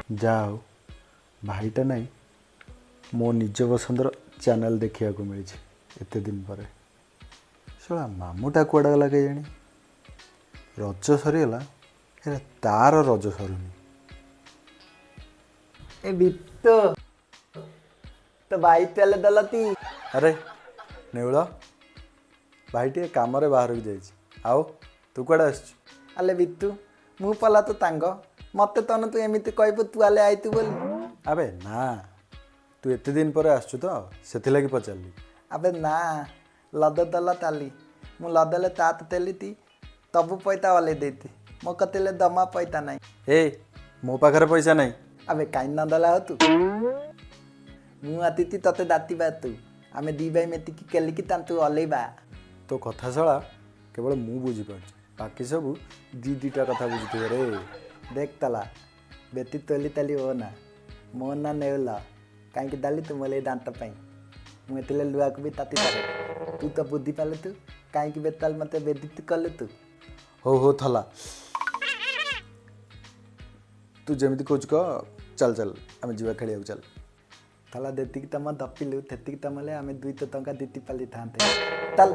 ଯାହା ହଉ, ଭାଇଟା ନାହିଁ, ମୋ ନିଜ ପସନ୍ଦର ଚ୍ୟାନେଲ୍ ଦେଖିବାକୁ ମିଳିଛି ଏତେ ଦିନ ପରେ। ଶଳା ମାମୁଁଟା କୁଆଡ଼େ ଗଲା କେଜାଣି? ରଜ ସରିଗଲା, ହେଲେ ତାର ରଜ ସରୁନି। ଏ ବିତ୍ତ, ତ ଭାଇ ତେଲ ଦଲତି। ଆରେ ନେଉଳ, ଭାଇ ଟିକେ କାମରେ ବାହାରକୁ ଯାଇଛି। ଆଉ ତୁ କୁଆଡ଼େ ଆସିଛୁ? ଆଲେ ବିତ୍ତୁ, ମୁଁ ପଲା ତ ତାଙ୍ଗ ମତେ ତନ ତୁ ଏମିତି କହିବୁ ତୁ ଆଲେ ଆଇତୁ ବୋଲି? ଆବେ ନା, ତୁ ଏତେ ଦିନ ପରେ ଆସିଛୁ ତ ସେଥିଲାଗି ପଚାରିଲି। ଆବେ ନା, ଲଦ ଦଲ ତାଲି ମୁଁ ଲଦଲେ ତାତ ତେଲିତି ତବୁ ପଇତା ଅଲେଇ ଦେଇତି। ମୋ କତିଲେ ଦମା ପଇତା ନାହିଁ। ଏ, ମୋ ପାଖରେ ପଇସା ନାହିଁ। ଆବେ କାଇଁ ନ ଦଲା ହଉ ତୁ? ମୁଁ ଆତିଥି ତତେ ଦାତିବା ତୁ, ଆମେ ଦି ଭାଇ ମେତିକି କେଲିକି ତାନ୍ତୁ ଅଲେଇବା। ତୋ କଥା ଶଳା କେବଳ ମୁଁ ବୁଝିପାରୁଛି, ବାକି ସବୁ ଦି ଦୁଇଟା କଥା ବୁଝୁଥିବେ ରେ। ଦେଖ ତଲା ବେତି ତୋଲି ତାଲି ଓ ନା, ମୋ ନା ନେଉଲ। କାହିଁକି ଦାଲି ତୁ ମୋର ଏଇ ଦାନ୍ତ ପାଇଁ? ମୁଁ ଏଥିଲେ ଲୁଆକୁ ବି ତାତି ପାରେ। ତୁ ତ ବୁଦ୍ଧି ପାଲୁ, ତୁ କାହିଁକି ବେତାଲ ମୋତେ ବେଦିତ କଲୁ ତୁ? ହଉ ହଉ ଥଲା, ତୁ ଯେମିତି କହୁଛୁ କହ। ଚାଲ ଚାଲ, ଆମେ ଯିବା ଖେଳିବାକୁ, ଚାଲ। ଥଲା, ଯେତିକି ତମ ଦପିଲୁ ସେତିକି ତମଲେ ଆମେ ଦୁଇ ତ ଟଙ୍କା ଜିତି ପାରିଥାନ୍ତେ। ଚାଲ।